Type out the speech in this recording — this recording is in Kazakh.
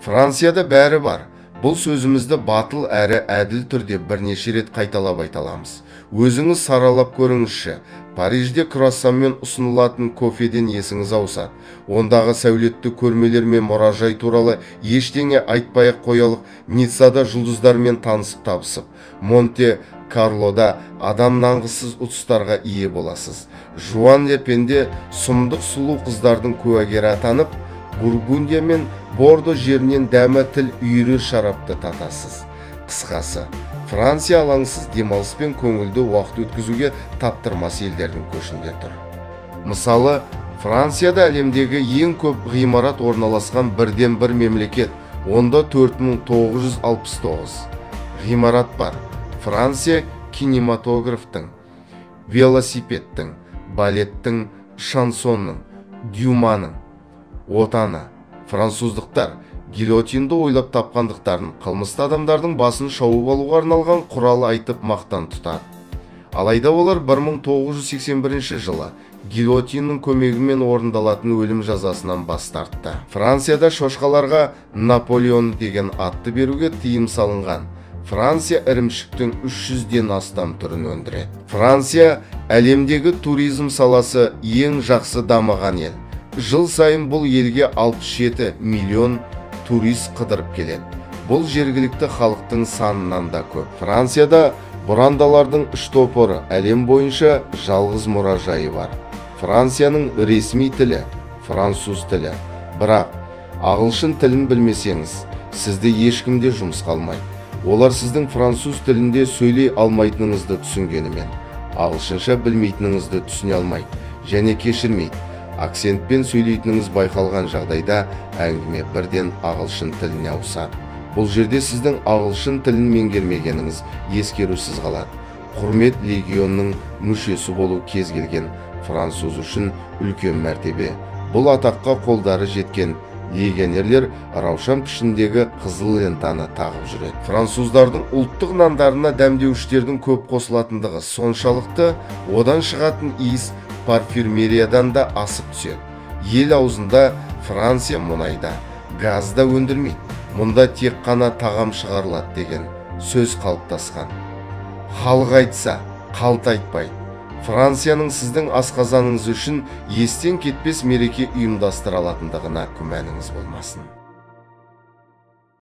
Францияда бәрі бар. Бұл сөзімізді батыл әрі әділ түрде бірнеше рет қайталап айта аламыз. Өзіңіз саралап көріңізші. Парижде круассанмен ұсынылатын кофеден есіңіз ауысады. Ондағы сәулетті көрмелер мен мұражай туралы ештеңе айтпай-ақ қоялық. Ниццада жұлдыздармен танысып табысып, Монте Карлода адам нанғысыз ұтыстарға ие боласыз. Жуан Лепенде сұмдық сұлу қыздардың куәгері атанып, Бургундия мен Бордо жерінен дәмі тіл үйірер шарапты татасыз. Қысқасы, Франция алаңсыз демалыс пен көңілді уақыт өткізуге таптырмас елдердің көшінде тұр. Мысалы, Францияда әлемдегі ең көп ғимарат орналасқан бірден-бір мемлекет, онда 4969 ғимарат бар. Франция кинематографтың, велосипедтің, балеттің, шансонның, Дюманың отаны. Француздықтар гильотинді ойлап тапқандықтарын қылмысты адамдардың басын шауып алуға арналған құрал айтып мақтан тұтады. Алайда олар 1981 жылы гильотиннің көмегімен орындалатын өлім жазасынан бас тартты. Францияда шошқаларға Наполеон деген атты беруге тыйым салынған. Франция ірімшіктің 300-ден астам түрін өндіреді. Франция әлемдегі туризм саласы ең жақсы дамыған ел. Жыл сайын бұл елге 67 миллион турист қыдырып келеді. Бұл жергілікті халықтың санынан да көп. Францияда бұрандалардың штопоры әлем бойынша жалғыз мұражайы бар. Францияның ресми тілі француз тілі. Бірақ ағылшын тілін білмесеңіз, сізді ешкім де жұмысқа алмайды. Олар сіздің француз тілінде сөйлей алмайтыныңызды түсінгенімен, ағылшынша білмейтініңізді түсіне алмайды және кешірмейді. Акцентпен сөйлейтініңіз байқалған жағдайда әңгіме бірден ағылшын тіліне ауысады. Бұл жерде сіздің ағылшын тілін меңгермегеніңіз ескерусіз қалады. Құрмет легионның мүшесі болу кез келген француз үшін үлкен мәртебе. Бұл атаққа қолдары жеткен легионерлер раушан пішіндегі қызыл лентаны тағып жүреді. Француздардың ұлттық нандарына дәмдеуіштердің көп қосылатындығы соншалықты, одан шығатын иіс парфюмериядан да асып түседі. Ел аузында Франция мұнайда, газда өндірмейді. Мұнда тек қана тағам шығарылады деген сөз қалыптасқан. Халық айтса, қалт айтпайды. Францияның сіздің асқазаныңыз үшін естен кетпес мереке ұйымдастыра алатындығына күмәніңіз болмасын.